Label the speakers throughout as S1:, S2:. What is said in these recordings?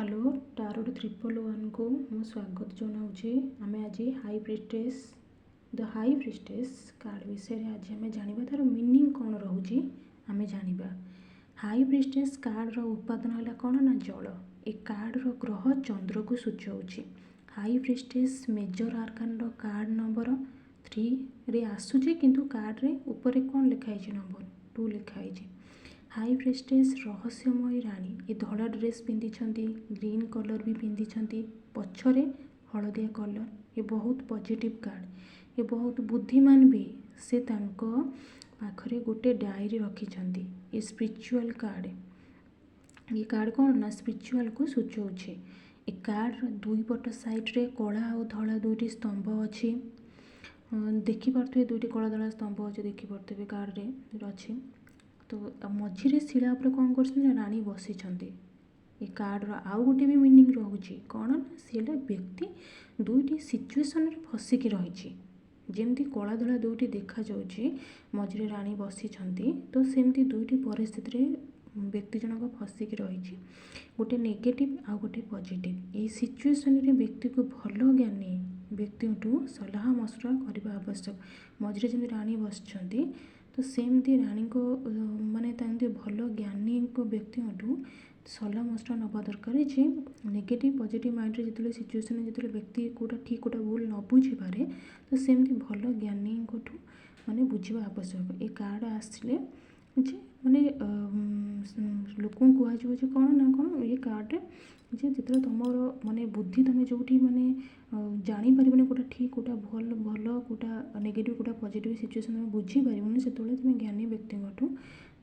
S1: Hello, ଟାରୋଟ୍ 111କୁ ମୁଁ ସ୍ୱାଗତ ଜଣାଉଛି। ଆମେ ଆଜି High Priestess, the High Priestess card ବିଷୟରେ ଆଜି ଆମେ ଜାଣିବା। ତା'ର ମିନିଂ କ'ଣ ରହୁଛି ଆମେ ଜାଣିବା। ହାଇ ପ୍ରିଷ୍ଟେସ୍ କାର୍ଡ଼ର ଉପାଦାନ ହେଲା କ'ଣ ନା ଜଳ। ଏ କାର୍ଡ଼ର ଗ୍ରହ ଚନ୍ଦ୍ରକୁ ସୂଚାଉଛି। ହାଇ ପ୍ରିଷ୍ଟେସ୍ ମେଜର ଆର୍କାନର କାର୍ଡ଼ ନମ୍ବର 3ରେ ଆସୁଛି, କିନ୍ତୁ କାର୍ଡ଼ରେ ଉପରେ କ'ଣ ଲେଖା ହେଇଛି? ନମ୍ବର 2 ଲେଖା ହେଇଛି। ହାଇ ପ୍ରିଷ୍ଟେସ୍ ରହସ୍ୟମୟୀ ରାଣୀ। ଏ ଧଳା ଡ୍ରେସ୍ ପିନ୍ଧିଛନ୍ତି, ଗ୍ରୀନ୍ କଲର୍ ବି ପିନ୍ଧିଛନ୍ତି, ପଛରେ ହଳଦିଆ କଲର୍। ଏ ବହୁତ ପଜିଟିଭ୍ କାର୍ଡ଼। ଏ ବହୁତ ବୁଦ୍ଧିମାନ ବି। ସେ ତାଙ୍କ ପାଖରେ ଗୋଟେ ଡାଏରୀ ରଖିଛନ୍ତି। ଏ ସ୍ପିରିଚୁଆଲ୍ କାର୍ଡ଼। ଏ କାର୍ଡ଼ କ'ଣ ନା ସ୍ପିରିଚୁଆଲ୍କୁ ସୂଚାଉଛି। ଏ କାର୍ଡ଼ର ଦୁଇ ପଟ ସାଇଡ଼୍ରେ କଳା ଆଉ ଧଳା ଦୁଇଟି ସ୍ତମ୍ଭ ଅଛି। ଦେଖିପାରୁଥିବେ, ଦୁଇଟି କଳା ଧଳା ସ୍ତମ୍ଭ ଅଛି, ଦେଖିପାରୁଥିବେ କାର୍ଡ଼ରେ ଅଛି। ତ ମଝିରେ ଶିଳା ଉପରେ କ'ଣ କରିଛନ୍ତି ନା ରାଣୀ ବସିଛନ୍ତି। ଏ କାର୍ଡ଼ର ଆଉ ଗୋଟେ ବି ମିନିଂ ରହୁଛି। କ'ଣ ନା ସେଇଟା ବ୍ୟକ୍ତି ଦୁଇଟି ସିଚୁଏସନ୍ରେ ଫସିକି ରହିଛି। ଯେମିତି କଳା ଧଳା ଦୁଇଟି ଦେଖାଯାଉଛି, ମଝିରେ ରାଣୀ ବସିଛନ୍ତି, ତ ସେମିତି ଦୁଇଟି ପରିସ୍ଥିତିରେ ବ୍ୟକ୍ତି ଜଣକ ଫସିକି ରହିଛି, ଗୋଟେ ନେଗେଟିଭ୍ ଆଉ ଗୋଟେ ପଜିଟିଭ୍। ଏଇ ସିଚୁଏସନ୍ରେ ବ୍ୟକ୍ତିକୁ ଭଲ ଜ୍ଞାନୀ ବ୍ୟକ୍ତିଙ୍କଠୁ ସଲାହ ମସଲା କରିବା ଆବଶ୍ୟକ। ମଝିରେ ଯେମିତି ରାଣୀ ବସିଛନ୍ତି, ତ ସେମିତି ରାଣୀଙ୍କ ମାନେ ତାନ୍ତି ଭଲ ଜ୍ଞାନୀଙ୍କ ବ୍ୟକ୍ତିଙ୍କଠୁ ସଲା ମସଲା ନେବା ଦରକାର ଯେ ନେଗେଟିଭ୍ ପଜିଟିଭ୍ ମାଇଣ୍ଡରେ ଯେତେବେଳେ ସିଚୁଏସନ୍, ଯେତେବେଳେ ବ୍ୟକ୍ତି କେଉଁଟା ଠିକ୍, କେଉଁଟା ଭୁଲ ନ ବୁଝିପାରେ, ତ ସେମିତି ଭଲ ଜ୍ଞାନୀଙ୍କଠୁ ମାନେ ବୁଝିବା ଆବଶ୍ୟକ। ଏ କାର୍ଡ଼ ଆସିଲେ ଯେ ମାନେ ଲୋକଙ୍କୁ କୁହାଯିବ ଯେ କ'ଣ ନା କ'ଣ ଏ କାର୍ଡ଼ରେ ଯେ ଯେତେବେଳେ ତୁମର ମାନେ ବୁଦ୍ଧି, ତୁମେ ଯେଉଁଠି ମାନେ ଜାଣିପାରିବନି କେଉଁଟା ଠିକ୍, କେଉଁଟା ଭଲ ଭଲ, କେଉଁଟା ନେଗେଟିଭ୍, କେଉଁଟା ପଜିଟିଭ୍ ସିଚୁଏସନ୍ ତୁମେ ବୁଝିପାରିବନି, ସେତେବେଳେ ତୁମେ ଜ୍ଞାନୀ ବ୍ୟକ୍ତିଙ୍କଠୁ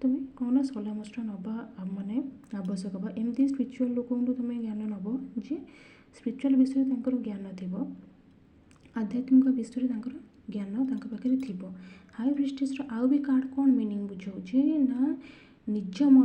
S1: ତୁମେ କ'ଣ ନା ସଲା ମସଲା ନେବା ମାନେ ଆବଶ୍ୟକ। ବା ଏମିତି ସ୍ପିରିଚୁଆଲ୍ ଲୋକଙ୍କଠୁ ତୁମେ ଜ୍ଞାନ ନେବ ଯେ ସ୍ପିରିଚୁଆଲ୍ ବିଷୟରେ ତାଙ୍କର ଜ୍ଞାନ ଥିବ, ଆଧ୍ୟାତ୍ମିକ ବିଷୟରେ ତାଙ୍କର ଜ୍ଞାନ ତାଙ୍କ ପାଖରେ ଥିବ। ହାଇ ପ୍ରିଷ୍ଟେସ୍ର ଆଉ ବି କାର୍ଡ଼ କ'ଣ ମିନିଂ ବୁଝାଉଛି ନା ନିଜ ମନ